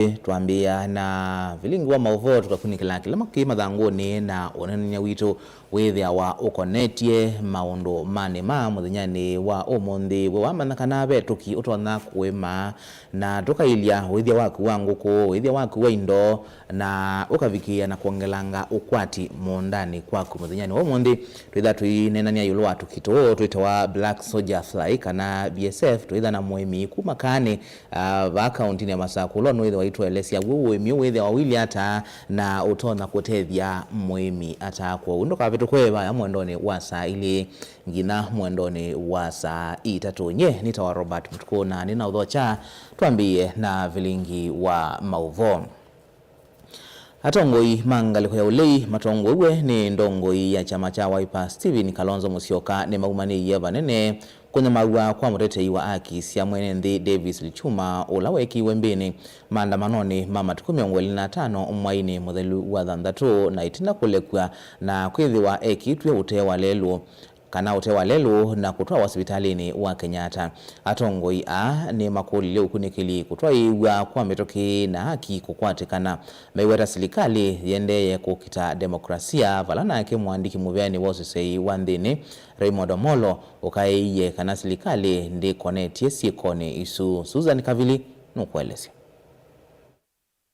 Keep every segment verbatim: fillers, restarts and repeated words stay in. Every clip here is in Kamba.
Twambĩĩa na vilingi wa maũvoo, tũkakunĩkĩla kĩla kĩ mathangũnĩ na ũneenany'a witũ wĩthĩawa ũkonetye maũndũ manĩ ma mũthenyanĩ wa ũmũnthĩ. We wamanya kana ve tũki ũtonya kũĩma, na tũkailya ũĩthya waku wa ngũkũ, ũĩthya waku wa indo, na ũkavikĩĩa na kwongelanga ũkwati mũũndanĩ kwaku mũthenyanĩ wa ũmũnthĩ. Twĩtha tũineenany'a ĩũlũ wa tũki tũũ twĩtawa black soldier fly kana B S F, twĩtha na mũĩmi kuma Kaanĩ, ah, vaa kauntinĩ ya Masakũ, ũla nũĩthĩwa aitũelesya w'o ũĩmi ũũ wĩthĩawa ũilyĩ ata na ũtonya kũtethya mũĩmi ata. Kwoou ndũkavĩtũkwe vaya mwendonĩ wa saa ilĩ nginya mwendonĩ wa saa itatũ. Nyie nĩtawa Robert Mũtukũ na nĩnaũthokya. Twambĩĩe na vilingi wa maũvoo. Atongoi ma ngalĩko ya ũlei matongoew'e nĩ ndongoi ya kyama kya Wiper Stephen Kalonzo Musyoka nĩmaumanĩie vanene kũnyamaaw'a kwa mũtetei wa haki sya mwene nthĩ Davis Lichuma, ũla weekiwe Mbĩnĩ maandamanonĩ ma matukũ mĩongo ĩlĩ na atano mwainĩ mũthelu wa thanthatũ, na ĩtina kũlekw'a na kwĩthĩwa ekĩtw'e ũtee wa lelũ kana ũtee wa lelũ na kũtwawa sivitalĩnĩ wa Kenyatta. Atongoi aa nĩmakũlilye ũkunĩkĩli kũtwaĩĩw'a kwa mĩtũkĩ na haki kũkwatĩkana, maiweta silikalĩ yĩendeeye kũkita demokrasia, vala nake mũandĩki mũvĩanĩ wa ũseseĩ wa nthĩnĩ Raymond Omolo ũkaĩie kana silikalĩ ndĩkonetye syĩkonĩ isu. Susan Kavili nũkũelesya.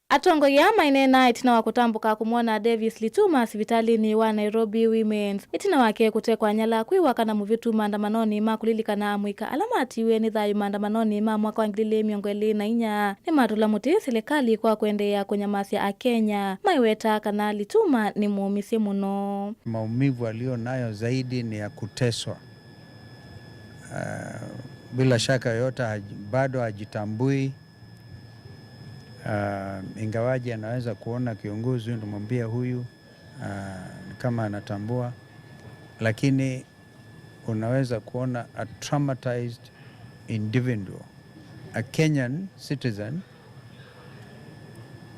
Atongoi aa maineenaa ĩtina wa kũtambũka kũmwona Davis Lichuma sivitalĩnĩ wa Nairobi Women's. Ĩtina wake kũtekwa nyala kwĩ wakana mũvĩtu maandamanonĩ ma kũlilikana amũika ala matiiwe nĩ thayũ maandamanonĩ ma mwaka wa ngili ilĩ mĩongo ĩlĩ na inya, nĩmatũla mũtĩ silikalĩ kwa kũendeea kũnyamasya Akenya, maiweta kana Lichuma nĩ mũũmĩsye mũno. Maumivu aliyo nayo zaidi ni ya kuteswa. Ah, bila shaka yoyote haji-, bado hajitambui. Ah, ingawaje anaweza kuona kiongozi huyu, namwambia huyu, ah, kama anatambua, lakini unaweza kuona a traumatized individual, a Kenyan citizen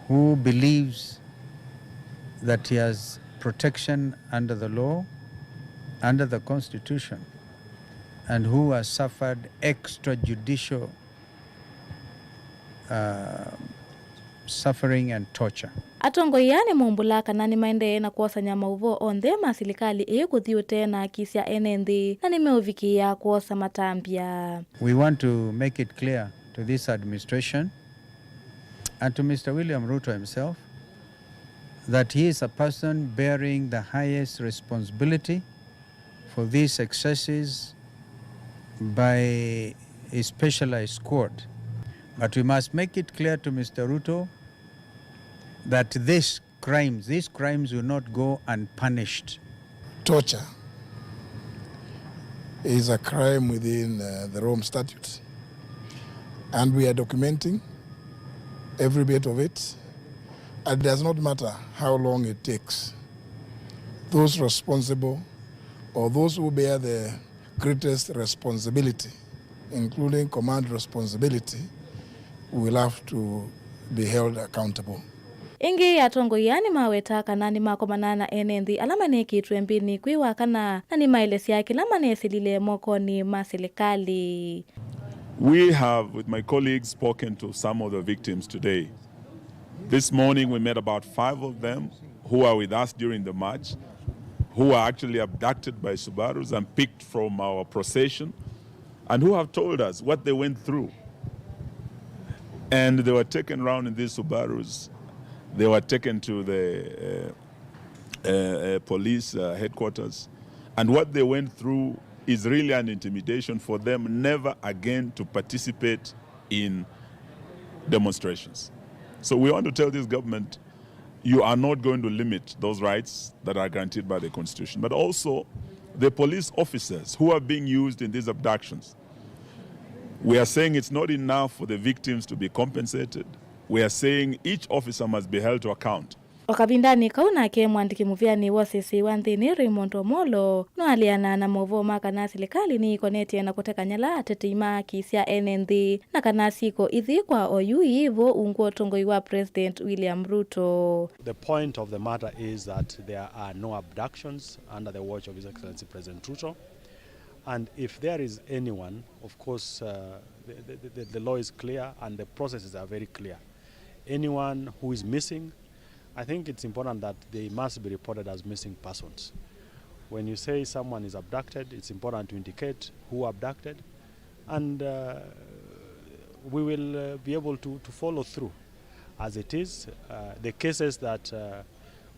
who believes that he has protection under the law, under the constitution, and who has suffered extrajudicial uh, suffering and torture. Atongoi aa nĩmaumbũla kana nĩmaendee na kwosany'a maũvoo onthe ma silikalĩ ĩĩ kũthi ũtee na haki sya ene nthĩ, na nĩmeũvikĩĩa kwosa matambya. We want to make it clear to this administration and to Mister William Ruto himself that he is a person bearing the highest responsibility for these excesses by a specialized squad. But we must make it clear to Mister Ruto that these crimes, these crimes will not go unpunished. Torture is a crime within, uh, the Rome Statute, and we are documenting every bit of it. And it does not matter how long it takes. Those responsible or those who bear the greatest responsibility, including command responsibility, will have to be held accountable. Ĩngĩ, atongoi aa nĩmaweta kana nĩmakomana na ene nthĩ ala manekĩtwe Mbĩnĩ kwĩ wakana, na nĩmaelesya kĩla manesĩlile mokonĩ ma silikalĩ. We have, with my colleagues, spoken to some of the victims today. This morning we met about five of them who are with us during the march, who were actually abducted by Subarus and picked from our procession, and who have told us what they went through. And they were taken around in these Subarus. They were taken to the, uh, uh, uh, police, uh, headquarters. And what they went through is really an intimidation for them never again to participate in demonstrations. So we want to tell this government, you are not going to limit those rights that are guaranteed by the Constitution. But also, the police officers who are being used in these abductions, we are saying it's not enough for the victims to be compensated. We are saying each officer must be held to account. O kavindanĩ kau nake, mũandĩki mũvĩanĩ wa ũseseĩ wa nthĩnĩ Raymond Omolo nũaleanaa na maũvoo ma kana silikalĩ nĩĩkonetye na kũteka nyala atetei ma haki sya ene nthĩ, na kana syĩko ithi kwa oyu iĩ vo ungu wa ũtongoi wa President William Ruto. The point of the matter is that there are no abductions under the watch of His Excellency President Ruto. And if there is anyone, of course, uh, the, the, the, the law is clear and the processes are very clear. Anyone who is missing, I think it's important that they must be reported as missing persons. When you say someone is abducted, it's important to indicate who abducted, and uh, we will uh, be able to, to follow through as it is. Uh, the cases that uh,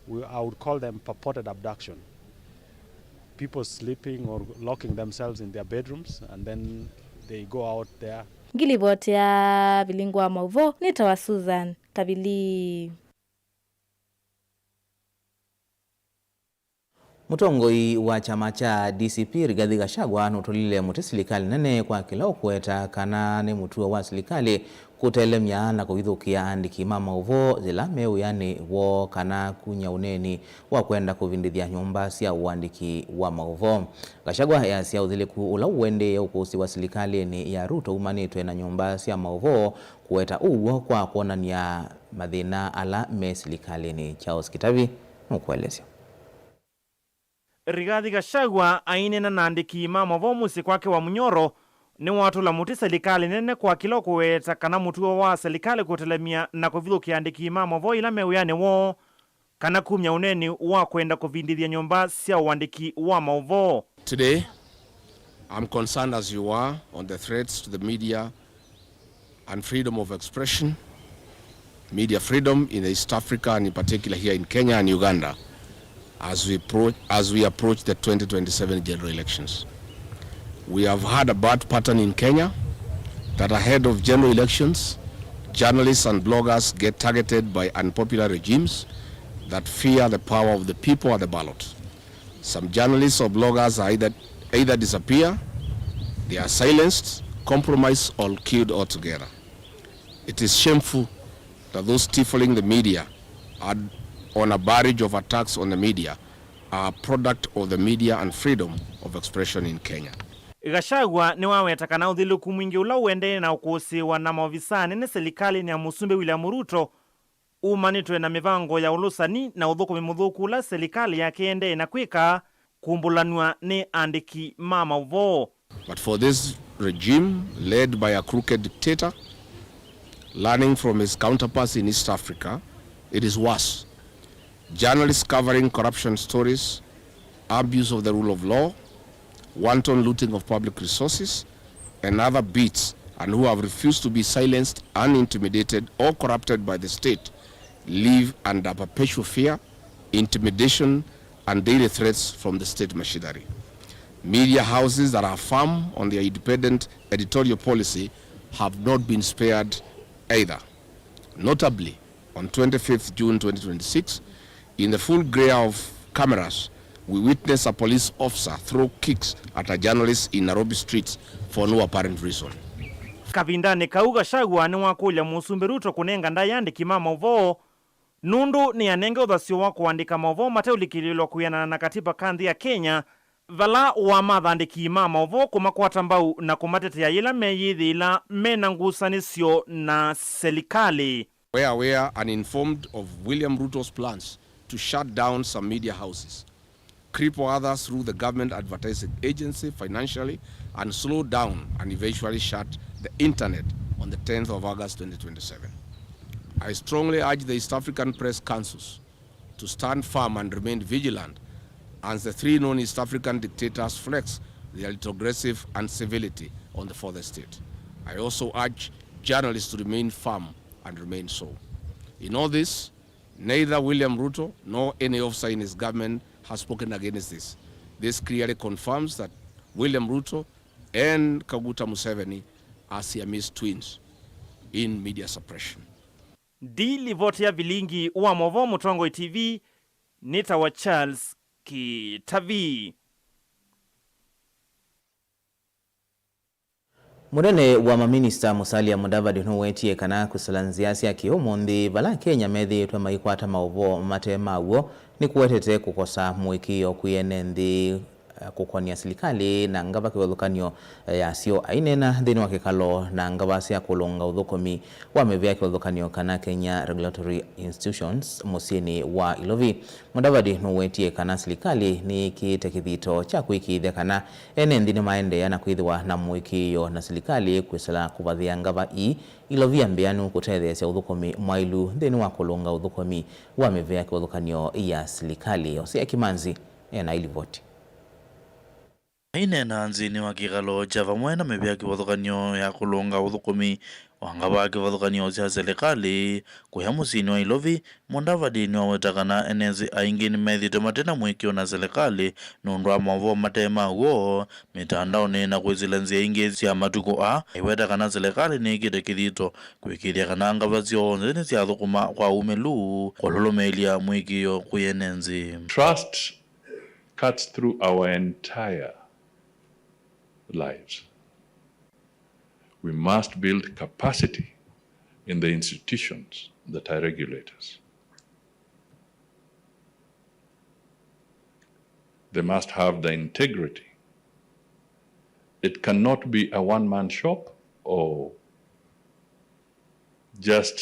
we, I would call them purported abduction, people sleeping or locking themselves in their bedrooms and then they go out there. Ngilivoti ya Vilingi wa Mauvoo nĩ tawa Susan Kavili. Mũtongoi wa kyama kya D C P Rigathi Gachagua nũtũlile mũtĩ silikalĩ nene kwa kĩla ũkũweta kana nĩ mũtuo wa silikalĩ kũtelemya na kũvithũkĩa aandĩki ma maũvoo yĩla me wĩanĩ woo kana kunya ũneeni wa kwenda kũvindĩthya nyũmba sya ũandĩki wa maũvoo. Gachagua easya ũthilĩku ũla ũendee ũkũsĩĩwa silikalĩnĩ ya Ruto umanĩtwe na nyũmba sya maũvoo kũweta ũw'o kwa kwonany'a mathĩna ala me silikalĩnĩ. Charles Kitavi nũkũelesya. Rigathi Gachagua aineena na andĩki ma maũvoo mũsyĩ kwake wa Munyoro nĩwatũla mũtĩ silikalĩ nene kwa kĩla ũkũweta kana mũtuo wa silikalĩ kũtelemya na kũvithũkĩa andĩki ma maũvoo ĩla me wĩanĩ woo kana kumya ũneeni wa kwenda kũvindĩthya nyũmba sya ũandĩki wa maũvoo. Today, I'm concerned as you are on the threats to the media and freedom of expression, media freedom in East Africa, and in particular here in Kenya and Uganda, as we pro-, as we approach the twenty twenty-seven general elections. We have had a bad pattern in Kenya that ahead of general elections, journalists and bloggers get targeted by unpopular regimes that fear the power of the people at the ballot. Some journalists or bloggers are either, either disappear, they are silenced, compromised, or killed altogether. It is shameful that those stifling the media are on a barrage of attacks on the media are a product of the media and freedom of expression in Kenya. Gachagua nĩwaweta kana ũthilĩku mwingĩ ũla ũendee na ũkũsĩĩwa na maovisaa anene silikalĩnĩ ya Mũsumbĩ William Ruto umanĩtwe na mĩvango ya ũlũsani na ũthũkũmi mũthũku ũla silikalĩ yake ĩendee na kwĩka kumbũlanw'a nĩ andĩki ma maũvoo. But for this regime led by a crooked dictator, learning from his counterparts in East Africa, it is worse. Journalists covering corruption stories, abuse of the rule of law, wanton looting of public resources, and other beats, and who have refused to be silenced, unintimidated, or corrupted by the state, live under perpetual fear, intimidation, and daily threats from the state machinery. Media houses that are firm on their independent editorial policy have not been spared either. Notably, on twenty-fifth June twenty twenty-six, in the full glare of cameras, we witnessed a police officer throw kicks at a journalist in Nairobi streets for no apparent reason. Kavindanĩ kau, Gachagua nĩwakũlya Mũsumbĩ Ruto kũnenga ndaĩa andĩki ma maũvoo nũndũ nĩanenge ũthasyo wa kũandĩka maũvoo mateũlikĩlĩlwa kwĩanana na katiba ka nthĩ ya Kenya, vala wamatha andĩki ma maũvoo kũmakwata mbau na kũmatetea yĩla meyĩthĩĩla me na ngusanĩsyo na silikalĩ. We're aware and informed of William Ruto's plans to shut down some media houses, cripple others through the government advertising agency financially, and slow down and eventually shut the internet on the tenth of August twenty twenty-seven. I strongly urge the East African press councils to stand firm and remain vigilant as the three known East African dictators flex their retrogressive incivility on the fourth estate. I also urge journalists to remain firm and remain so. In all this, neither William Ruto nor any officer in his government has spoken against this. This clearly confirms that William Ruto and Kaguta Museveni are Siamese twins in media suppression. Ndilivoti ya Vilingi wa Maũvoo Mũtongoi T V nĩ tawa Charles Kitavi. Mũnene wa maminista Musalia Mudavadi nũwetie kana kũsala nzĩa sya kĩũmũnthĩ vala Akenya methĩĩtwe maikwata maũvoo mate maw'o nĩkũetete kũkosa mũĩkĩĩo kwĩ ene nthĩ eh, kũkonĩa silikalĩ na ngava kĩvathũkany'o, eh, yasyo. Aineena nthĩnĩ wa kĩkalo na ngava sya kũlũnga ũthũkũmi wa mĩvĩa kĩvathũkany'o kana Kenya Regulatory Institutions mũsyĩnĩ wa Ilovi, Mudavadi nũwetie kana silikalĩ nĩyĩkĩĩte kĩthito kya kũĩkĩĩthya kana ene nthĩ nĩmaendeea na kwĩthĩwa na mũĩkĩĩo na silikalĩ kwĩsĩla kũvathĩa ngava ii Ilovia mbĩanu kũtetheesya ũthũkũmi mwaĩlu nthĩnĩ wa kũlũnga ũthũkũmi wa mĩvĩa kĩvathũkany'o ya silikalĩ. Hosea Kimanzi ena ilivoti. Aineena nthĩnĩ wa kĩkalo kya vamwe na mĩvĩa kĩvathũkany'o ya kũlũnga ũthũkũmi wa ngava kĩvathũkany'o sya silikalĩ kũya mũsyĩnĩ wa Ilovi, Mudavadi nĩwaweta kana ene nthĩ aingĩ nĩmethĩĩtwe mate na mũĩkĩĩo na silikalĩ nũndũ wa maũvoo mate ma w'o mĩtandaonĩ na kwĩsĩla nzĩa ingĩ sya matukũ aa. Aiweta kana silikalĩ nĩĩkĩte kĩthito kũĩkĩĩthya kana ngava syonthe nĩsyathũkũma kwa ũmĩlu kũlũlũmĩĩlya mũĩkĩĩo kwĩ ene nthĩ. Trust cuts through our entire lives. We must build capacity in the institutions that are regulators. They must have the integrity. It cannot be a one-man shop or just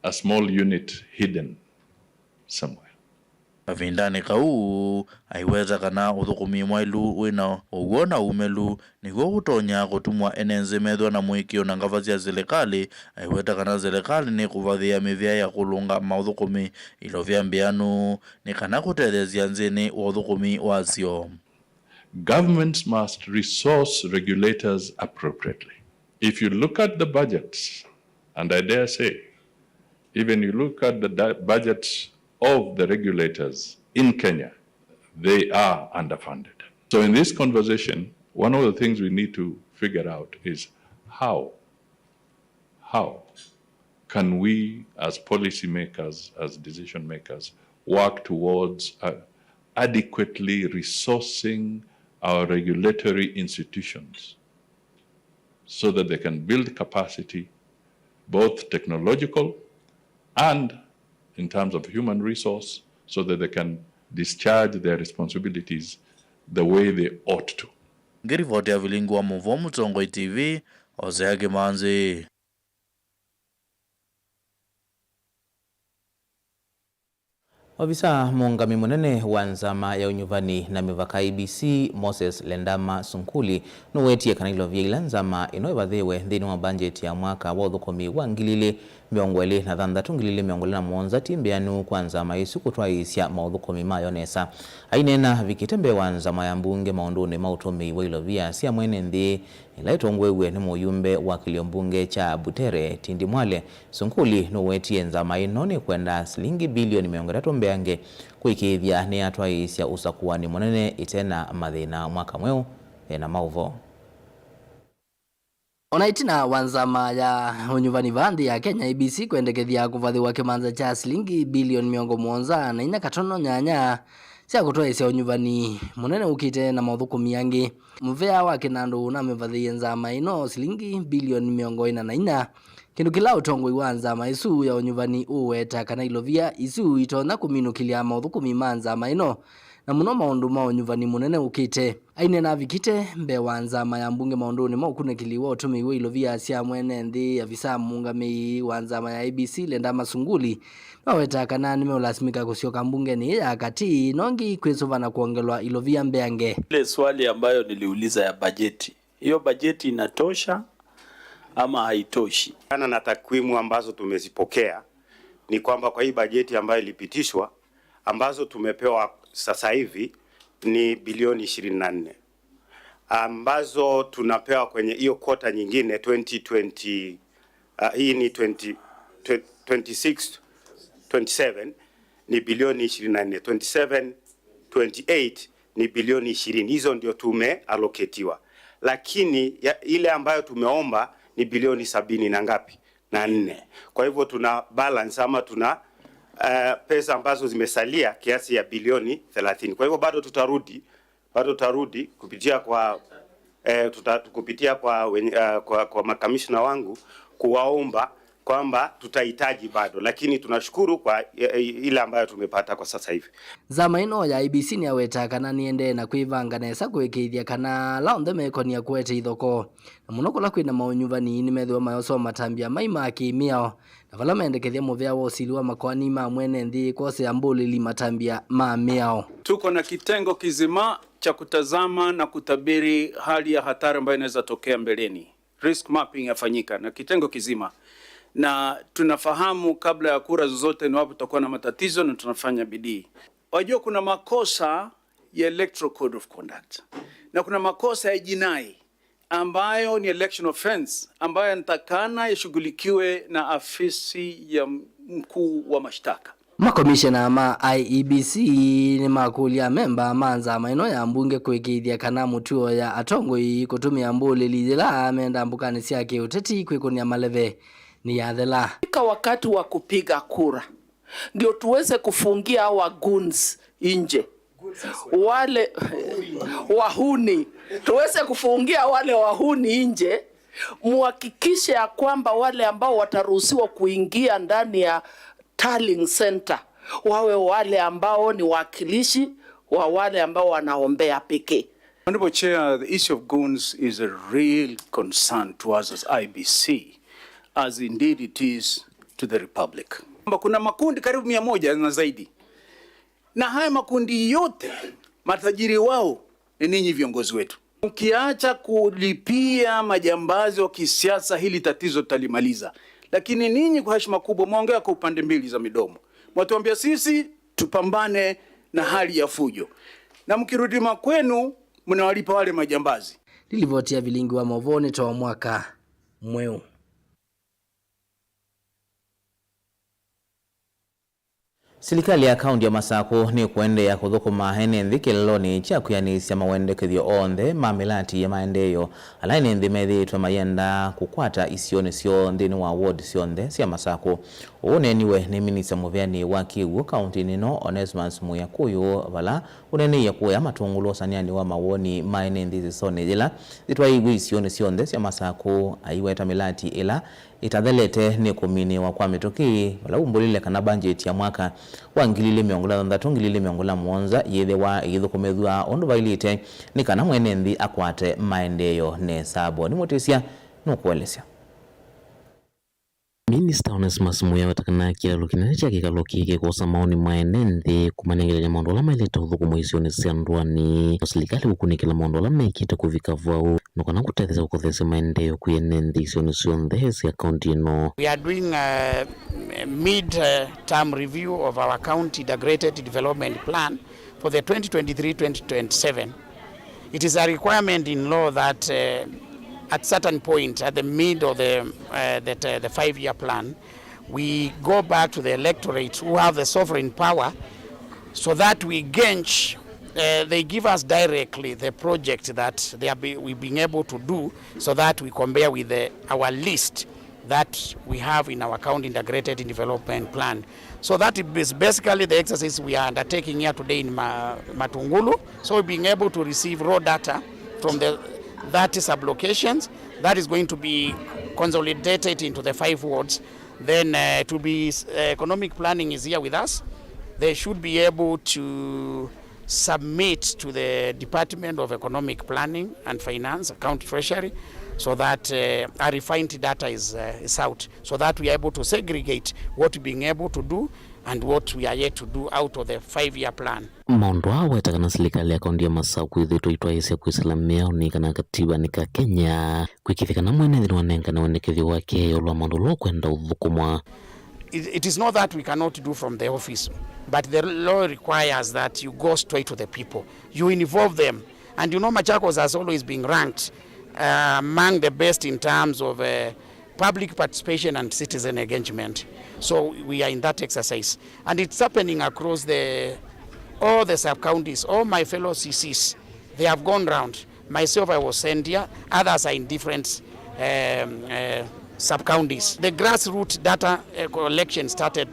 a small unit hidden somewhere. Kavindanĩ kau, aiweta kana ũthũkũmi mwaĩlu wĩna ũw'o na umĩlu nĩw'o ũtonya kũtumwa ene nthĩ methĩwa na mũĩkĩĩo na ngava sya silikalĩ. Aiweta kana silikalĩ nĩkũvathĩĩa mĩvĩa ya kũlũnga maũthũkũmi Ilovia mbĩanu nĩ kana kũtetheesya nthĩnĩ wa ũthũkũmi wasyo. Governments must resource regulators appropriately. If you look at the budgets, and I dare say, even you look at the di- budgets of the regulators in Kenya, they are underfunded. So in this conversation, one of the things we need to figure out is how, how can we as policymakers, as decision makers, work towards uh, adequately resourcing our regulatory institutions so that they can build capacity, both technological and in terms of human resource, so that they can discharge their responsibilities the way they ought to. Ngĩrivoti ya vilingi wa mũvoo Mũtongoi T V, Hosea Kimanzi. Ovisa mũũngami mũnene wa nzama ya ũnyuvani na mĩvaka A B C, Moses Lendama Sunkuli, nũwetie kana ilovia ila nzama ĩno ĩvathĩĩwe nthĩnĩ wa mbanjeti ya mwaka wa ũthũkũmi wa ngili ilĩ mĩongo ĩlĩ na thanthatũ, ngili ilĩ mĩongo ĩlĩ na mũonza ti mbĩanu kwa nzama ĩsu kũtwaĩĩsya maũthũkũmi mayo nesa. Aineena avikĩte mbee wa nzama ya mbunge maũndũnĩ ma ũtũmĩi wa ilovia sya mwene nthĩ, ĩla ĩtongoew'e nĩ mũyumbe wa kĩlio mbunge kya Butere, Tindi Mwale, Sunkuli nũwetie nzama ĩno nĩkwenda silingi bilioni mĩongo ĩtatũ mbeange kũĩkĩĩthya nĩyatwaĩĩsya ũsakũani mũnene ĩte na mathĩna mwaka mweũ. Ena maũvoo. Ona ĩtina wa nzama ya ũnyuvani vaa nthĩ ya Kenya, A B C, kwendekethya kũvathĩwa kĩmanza kya silingi bilioni mĩongo mũonza na inya katono nyanya sya kũtwaĩĩsya ũnyuvani mũnene ũkĩte na maũthũkũmi angĩ, mũvea wa kĩnandũ ũnamĩvathĩie nzama ĩno silingi bilioni mĩongo ĩna na inya, kĩndũ kĩla ũtongoi wa nzama ĩsu ya ũnyuvani ũũweta kana ilovia isu itonya kũminũkĩlya maũthũkũmi ma nzama ĩno, na mũno maũndũ ma ũnyuvani mũnene ũkĩte. Aineena avikĩte mbee wa nzama ya mbunge maũndũnĩ ma ũkunĩkĩli wa ũtũmĩi wa ilovia sya mwene nthĩ, avisa mũũngamĩi wa nzama ya A B C, Lendama Sunkuli, nĩwawetaa kana nĩmeũlasimĩka kũsyoka mbungenĩ ĩĩ ya katĩ nongi kwĩsũva na kwongelwa ilovia mbeange. Ile swali ambayo niliuliza ya bajeti, hiyo bajeti inatosha ama haitoshi? Kulingana na takwimu ambazo tumezipokea, ni kwamba kwa hii bajeti ambayo ilipitishwa, ambazo tumepewa sasa hivi ni bilioni ishirini na nne, ambazo tunapewa kwenye hiyo quarter nyingine, twenty twenty, uh, hii ni twenty, twenty-six, twenty-seven, ni bilioni ishirini na nne, twenty-seven, twenty-eight ni bilioni ishirini. Hizo ndio tumeallocatiwa, lakini ya, ile ambayo tumeomba ni bilioni sabini na ngapi? Na nne. Kwa hivyo tuna balance ama tuna, eh, pesa ambazo zimesalia kiasi ya bilioni thelathini. Kwa hivyo bado tutarudi, bado tutarudi kupitia kwa, eh, tuta, kupitia kwa, wenye, eh, kwa, kwa makamishna wangu kuwaomba kwamba tutahitaji bado, lakini tunashukuru kwa, eh, eh, ile ambayo tumepata kwa sasa hivi. Nzama ĩno ya I E B C nĩyawetaa kana nĩendee na kwĩvanga nesa kũĩkĩĩthya kana ala onthe mekonia kũete ithokoo, na mũno kũla kwĩna maũnyuvani, nĩmethĩwa mayosewa matambya mai ma kĩ-mĩao, na vala mendekethya mũvea wa ũsili wa makoani ma mwene nthĩ kwosea mbũlĩli matambya ma mĩao. Tuko na kitengo kizima cha kutazama na kutabiri hali ya hatari ambayo inaweza tokea mbeleni. Risk mapping yafanyika na kitengo kizima, na tunafahamu kabla ya kura zozote ni wapi tutakuwa na matatizo, na tunafanya bidii. Wajua, kuna makosa ya Electoral Code of Conduct na kuna makosa ya jinai ambayo ni election offense, ambayo yanatakana yashughulikiwe na afisi ya mkuu wa mashtaka. Makomishena ma I E B C nĩmakũlya amemba ma nzama ĩno ya mbunge kũĩkĩĩthya kana mũtuo ya atongoi kũtũmĩa mbũlĩli yĩla menda mbũkanĩ sya kĩũteti kwĩkũnĩa maleve nĩyathela. Fika wakati wa kupiga kura, ndio tuweze kufungia hawa goons nje. Wale wahuni, tuweze kufungia wale wahuni nje, muhakikishe ya kwamba wale ambao wataruhusiwa kuingia ndani ya tallying center wawe wale ambao ni wakilishi wa wale ambao wanaombea pekee. Honorable Chair, the issue of goons is a real concern to us as I E B C, as indeed it is to the Republic. Kwamba kuna makundi karibu mia moja na zaidi, na haya makundi yote matajiri wao ni ninyi viongozi wetu. Mkiacha kulipia majambazi wa kisiasa, hili tatizo tutalimaliza. Lakini ninyi kwa heshima kubwa mwaongea kwa upande mbili za midomo. Mwatuambia sisi tupambane na hali ya fujo. Na mkirudi makwenu, mnawalipa wale majambazi. Nĩ livoti ya Vilingi wa Mauvoo nĩ too mwaka mweũ. Silikalĩ ya kaunti ya Masakũ nĩkũendeea kũthũkũma ene nthĩ kĩlelonĩ kya kwĩanĩsya mawendekethyo onthe ma mĩlati ya maendeeo ala ene nthĩ methĩĩtwe mayenda kũkwata isionĩ syoo nthĩnĩ wa ward syonthe sya Masakũ. Ũu ũneeniwe nĩ minista mũveanĩ wa kĩw'ũ kauntinĩ ĩno, Onesmus Mũya Kũyũ, vala ũneeneie kũya Matũngũlũ ũsanianĩ wa mawoni ma ene nthĩ ĩsisonĩ yĩla yĩtwaĩĩw'e isionĩ syonthe sya Masakũ, aiweta mĩlati ĩla ĩtathelete nĩ kũminĩĩwa kwa mĩtũkĩ, vala umbũlile kana mbanjeti ya mwaka wa ngili ilĩ mĩongo ĩlĩ na thanthatũ, ngili ilĩ mĩongo ĩlĩ na mũonza yĩthĩwa ĩithũkũmĩthw'a ũndũ vailĩte nĩ kana mwene nthĩ akwate maendeeo nesa. Boni Mũtĩsya nũkũelesya. Minista Onesmus Mũya weta kana kĩalo kĩnene kya kĩkalo kĩĩ kĩkwosa maoni ma ene nthĩ kũmanengelany'a maũndũ ala maĩlĩte ũthũkũmwa isionĩ sya ndũanĩ, na silikalĩ kũkunĩkĩla maũndũ ala mekĩte kũvika vau. Nĩ kana kũtetheesya kũkothesya maendeeo kwĩ ene nthĩ isionĩ syonthe sya kaunti ĩno. We are doing a mid-term review of our county integrated development plan for the twenty twenty-three twenty twenty-seven. It is a requirement in law that, uh, at certain point at the mid of the, uh, that, uh, the five-year plan, we go back to the electorate who have the sovereign power so that we gauge, uh, they give us directly the project that they are be, we've been able to do, so that we compare with the, our list that we have in our county integrated development plan. So that is basically the exercise we are undertaking here today in Ma-, Matungulu. So being able to receive raw data from the thirty sub-locations, that is going to be consolidated into the five wards. Then, uh, to be, uh, economic planning is here with us. They should be able to submit to the Department of Economic Planning and Finance, County Treasury, so that, uh, a refined data is, uh, is out, so that we are able to segregate what being able to do and what we are yet to do out of the five-year plan. Maũndũ aa weta kana silikalĩ ya kaunti ya Masakũ ĩthĩĩtwe ĩtwaĩĩsya kwĩsĩla mĩaonĩ kana katibanĩ ka Kenya, kwĩkĩĩthya kana mwene nthĩ nĩwanengane wendekethyo wake ĩũlũ wa maũndũ ũla ũkwenda ũthũkũmwa. It, it is not that we cannot do from the office, but the law requires that you go straight to the people, you involve them. And you know, Machakos has always been ranked, uh, among the best in terms of, uh, public participation and citizen engagement. So we are in that exercise. And it's happening across the, all the sub-counties. All my fellow C Cs, they have gone round. Myself, I was sent here. Others are in different, um, uh, sub-counties. The grassroots data, uh, collection started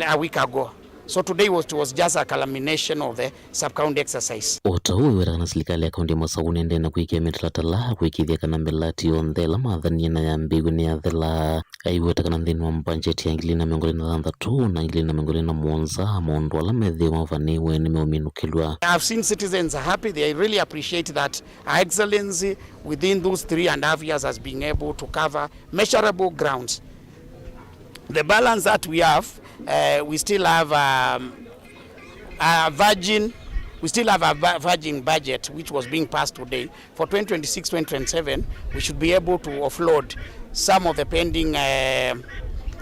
a week ago. So today was, was just a culmination of the sub-county exercise. O ta ũu wĩweta kana silikalĩ ya kaunti ya Masakũ nĩendee na kwĩkĩa mĩtalatala kwĩkĩĩthya kana mĩlati yonthe ĩla mathanie na yambĩĩw'e nĩyathela. Aiweta kana nthĩnĩ wa mbanjeti ya ngili na mĩongo ĩlĩ na thanthatũ na ngili na mĩongo ĩlĩ na mũonza, maũndũ ala methĩĩwe mavanĩĩwe nĩmeũminũkĩlw'a. I've seen citizens are happy. They really appreciate that Her Excellency, within those three and a half years, has been able to cover measurable grounds. The balance that we have, uh, we still have, um, a virgin, we still have a va-, virgin budget which was being passed today. For twenty twenty-six, twenty twenty-seven, we should be able to offload some of the pending, uh,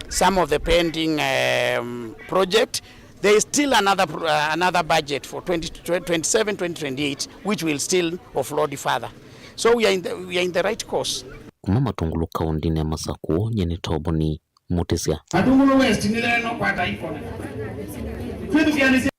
some of the pending, um, project. There is still another pro-, uh, another budget for twenty twenty-seven, twenty twenty-eight, which will still offload further. So we are in the, we are in the right course. Kuma Matungulu kaũndĩnĩ ya Masakũ, nyie nĩ Toboni Mutisya. Matungulu West nĩ leno kwa taifa. Twĩthukĩanĩsye.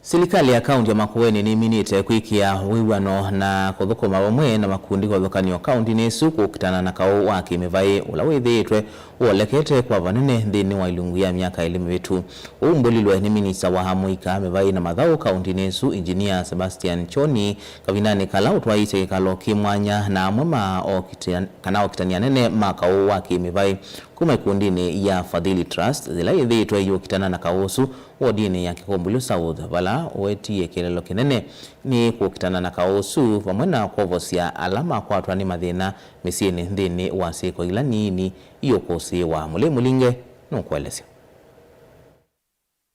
Silikalĩ ya kaũntĩ ya Makueni nĩminĩte kwĩkĩa wĩw'ano na kũthũkũma vamwe na makundi kĩvathũkany'o kaũntĩnĩ ĩsu kũkitana na kaũ wa kĩmĩvaĩ ũla wĩthĩĩtwe ũolekete kwa vanene nthĩnĩ wa ilungu ya myaka ĩlĩ mĩvĩtu. Ũu ũmbũlilwe nĩ minista wa amũika, mĩvaĩ na mathaũ kaũntĩnĩ ĩsu, Engineer Sebastian Choni, kavindanĩ kala ũtwaĩĩsye kĩkalo kĩ mwanya na amwe ma okita-, kana okitani anene ma kaũ wa kĩmĩvaĩ kuma ĩkundinĩ ya Fadhili Trust, yĩla yĩthĩĩtwe yũkitana na kaũ ũsu wodinĩ ya Kĩkũmbũlyo South, vala ũwetie kĩeleelo kĩnene nĩ kũkitana na kaũ ũsu, vamwe na kwovosya ala makwatwa nĩ mathĩna mĩsyĩnĩ nthĩnĩ wa syĩko ila nini iũkũsĩĩwa. Mũlei Mũlinge nũkũelesya.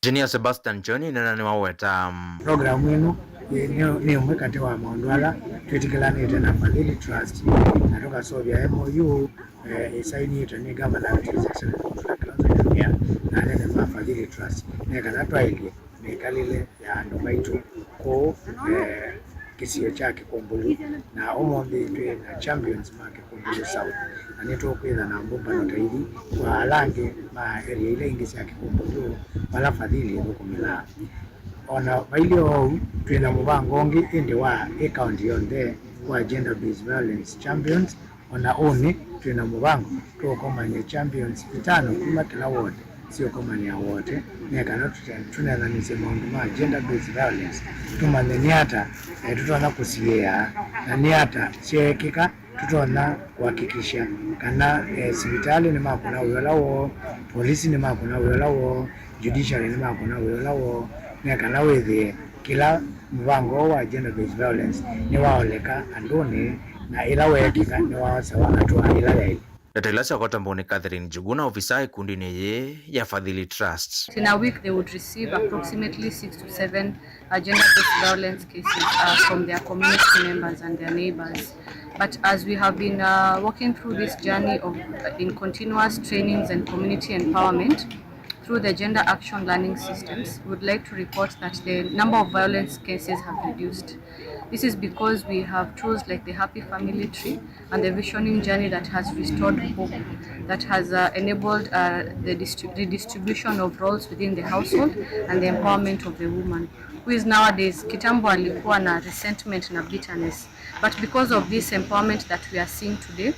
Engineer Sebastian Choni nena nĩwaweta. Programu ĩno nĩ, nĩ, nĩ ĩmwe katĩ wa maũndũ ala twĩtĩkĩlanĩte na Fadhili Trust, na tũkaseũvya M O U, eh, ĩsainĩtwe nĩ Governor of His Excellency Mutula Kilonzo Junior na anene ma Fadhili Trust, nĩ kana twaĩlye mĩkalĩle ya andũ maitũ kũũ, eh, kĩsio kya Kĩkũmbũlyo. Na ũmũnthĩ twĩ na champions ma Kĩkũmbũlyo South, na nĩtũkwĩtha na mbũmbano ta ithi kwa ala angĩ ma area ila ingĩ sya Kĩkũmbũlyo vala Fadhili ĩthũkũmĩlaa. O na vailye oou, twĩ na mũvango ũngĩ ĩndĩ wa ĩ kaũntĩ yonthe wa gender based violence champions. O na ũnĩ, twĩ na mũvango tũũkomany'a champions itano kuma kĩla ward syĩũkomany'a ward, nĩ kana tũte-, tũneenanĩsye maũndũ ma gender based violence, tũmanye nĩ ata, eh, tũtonya kũsiĩĩa, na nĩ ata syeekĩka tũtonya kũhakikisha kana, eh, sivitalĩ nĩmakũna wĩa ũla woo, polisi nĩmakũna wĩa ũla woo, judiciary nĩmakũna wĩa ũla woo, nĩ kana wĩthĩe kĩla mũvango ũũ wa gender based violence nĩwaoleka andũnĩ, na ĩla weekĩka nĩwaosewa hatua ĩla yaĩle. Ndeto ila syakwata mbũni Catherine Njuguna, ofisa ĩkundinĩ yĩĩ ya Fadhili Trust. In a week they would receive approximately six to seven, uh, gender-based violence cases, uh, from their community members and their neighbors. But as we have been, uh, walking through this journey of, uh, in continuous trainings and community empowerment, through the gender action learning systems, we would like to report that the number of violence cases have reduced. This is because we have tools like the Happy Family Tree and the visioning journey that has restored hope, that has, uh, enabled, uh, the distri-, redistribution of roles within the household and the empowerment of the woman, who is nowadays, kitambo alikuwa na resentment na bitterness. But because of this empowerment that we are seeing today,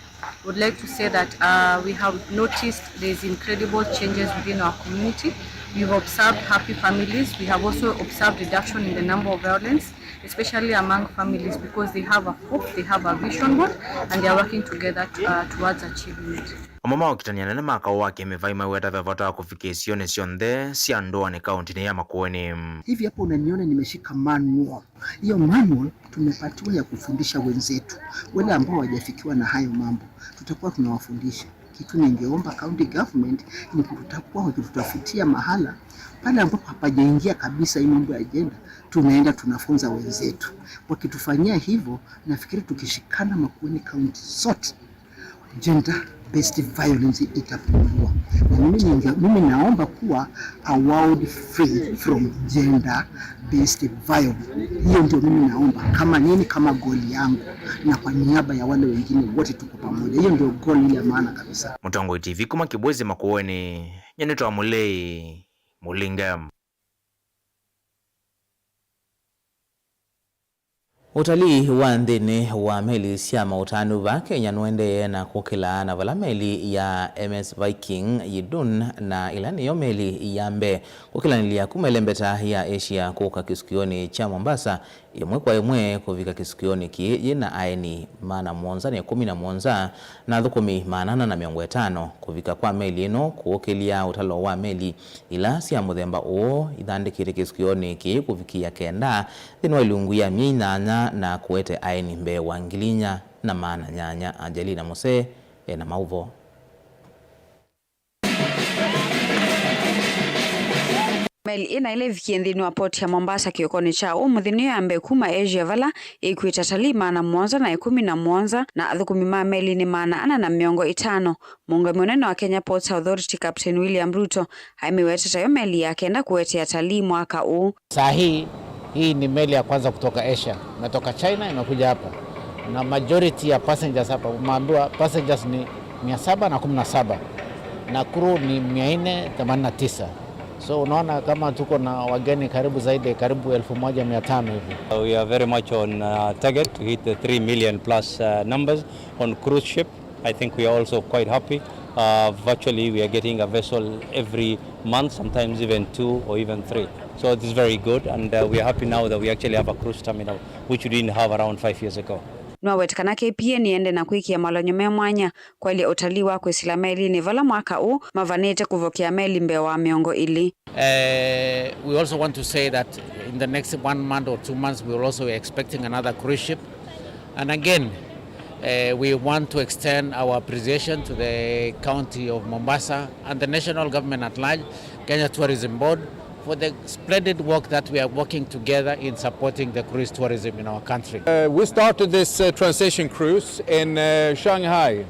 would like to say that, uh, we have noticed there's incredible changes within our community. We've observed happy families. We have also observed reduction in the number of violence, especially among families, because they have a hope, they have a vision board, and they are working together to, uh, towards achievement. Amwe ma okitani anene ma kaũ wa kĩmĩvaĩ maiweta ve vata wa kũvikĩa isionĩ syonthe sya ndũanĩ kaũntĩnĩ ya Makueni. Hivi hapo unaniona nimeshika manual. Hiyo manual tumepatiwa ya kufundisha wenzetu. Wale ambao hawajafikiwa na hayo mambo, tutakuwa tunawafundisha. Kitu ningeomba county government ni kututakuwa wakitutafutia mahala pale ambapo hapajaingia kabisa hii mambo ya gender, tunaenda tunafunza wenzetu. Wakitufanyia hivyo, nafikiri tukishikana Makueni County zote, gender based violence itapungua. Na mimi ninge-, mimi naomba kuwa a world free from gender based violence. Hiyo ndio mimi naomba kama nini, kama goal yangu, na kwa niaba ya wale wengine wote tuko pamoja. Hiyo ndio goal ile ya maana kabisa. Mũtongoi T V kuma Kĩbwezi Makueni, nyie nĩtawa Mũlei Mũlinge. Ũtalii wa nthĩnĩ wa meli sya maũtanu vaa Kenya nũendee na kũkĩla, na vala meli ya M S Viking Yidun, na ĩla nĩyo meli ya mbee kũkĩlanĩlya kuma ĩlembeta ya Asia kũka kĩsukĩonĩ kya Mombasa, ĩmwe kwa ĩmwe kũvika kĩsukĩonĩ kĩĩ yĩ na aeni maana mũonza na ĩkũmi na mũonza na athũkũmi maana ana na mĩongo ĩtano. Kũvika kwa meli ĩno kũũkĩlya ũtalo wa meli ila sya mũthemba ũũ ithandĩkĩte kĩsukĩonĩ kĩĩ kũvikĩa kenda nthĩnĩ wa ilungu ya myei nyanya na kũete aeni mbee wa ngili inya na maana nyanya. Angelina Mose ena maũvoo. Meli ĩna ĩla ĩvikie nthĩnĩ wa port ya Mombasa kĩokonĩ kya ũmũnthĩ nĩyo ya mbee kuma Asia, vala ĩkuĩte atalii maana mũonza na ĩkũmi na mũonza na athũkũmi ma meli nĩ maana ana na mĩongo ĩtano. Mũũngamĩi mũnene wa Kenya Ports Authority, Captain William Ruto, aimĩweta tayo meli ya kenda kũete atalii mwaka ũũ. Saa hii, hii ni meli ya kwanza kutoka Asia. Imetoka China, imekuja hapa. Na majority ya passengers hapa, umeambiwa passengers ni mia saba na kumi na saba. Na crew ni mia nne themanini na tisa. So unaona kama tuko na wageni karibu zaidi, karibu elfu moja mia tano hivi. Uh, we are very much on, uh, target to hit the three million plus, uh, numbers on cruise ship. I think we are also quite happy. Uh, virtually, we are getting a vessel every month, sometimes even two or even three. So it is very good, and, uh, we are happy now that we actually have a cruise terminal, which we didn't have around five years ago. Nĩwaweta kana K P A nĩende na kwĩkĩa malonyo me mwanya kwaĩlya ũtalii wa kwĩsĩla melinĩ, vala mwaka ũũ mavanĩte kũvokea meli mbee wa mĩongo ĩlĩ. Uh, we also want to say that in the next one month or two months, we will also be expecting another cruise ship. And again, uh, we want to extend our appreciation to the County of Mombasa and the national government at large, Kenya Tourism Board, for the splendid work that we are working together in supporting the cruise tourism in our country. Uh, we started this, uh, transition cruise in, uh, Shanghai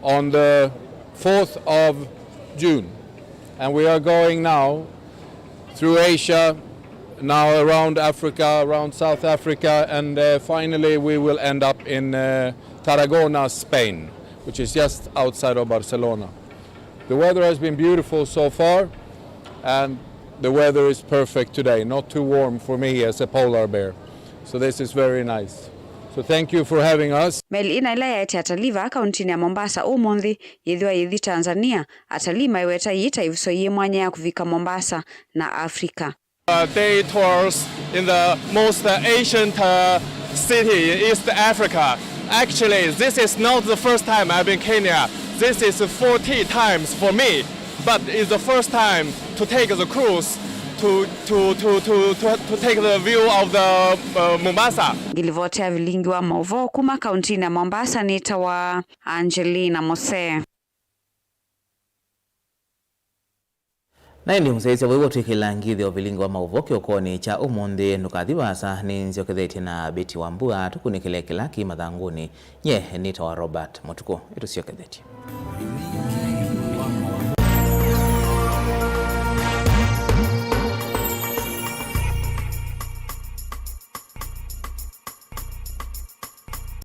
on the fourth of June. And we are going now through Asia, now around Africa, around South Africa, and, uh, finally we will end up in, uh, Tarragona, Spain, which is just outside of Barcelona. The weather has been beautiful so far, and the weather is perfect today. Not too warm for me as a polar bear. So this is very nice. So thank you for having us. Meli ĩna ĩla yaete atalii vaa kauntinĩ ya Mombasa ũmũnthĩ yĩthĩwa yĩthi Tanzania. Atalii maiweta yĩĩ ta ĩvuso yĩ mwanya ya kũvika Mombasa na Africa. Uh, day tours in the most, uh, ancient, uh, city in East Africa. Actually, this is not the first time I've been Kenya. This is forty times for me, but it's the first time to take the cruise to, to, to, to, to, to take the view of the, uh, Mombasa. Ngilivoti ya vilingi wa maũvoo kuma kauntinĩ ya Mombasa nĩtawa Angelina Mose. Na ĩndĩ mũsyaĩĩsya wĩw'a twĩkĩla ngithyo vilingi wa maũvoo kĩokonĩ kya ũmũnthĩ, ndũkathi vaasa, nĩnzyokethetye na Betty Wambua tũkunĩkĩle kĩla kĩ mathangũnĩ. Nye nĩtawa Robert Mũtukũ. Ĩtũsyokethetye.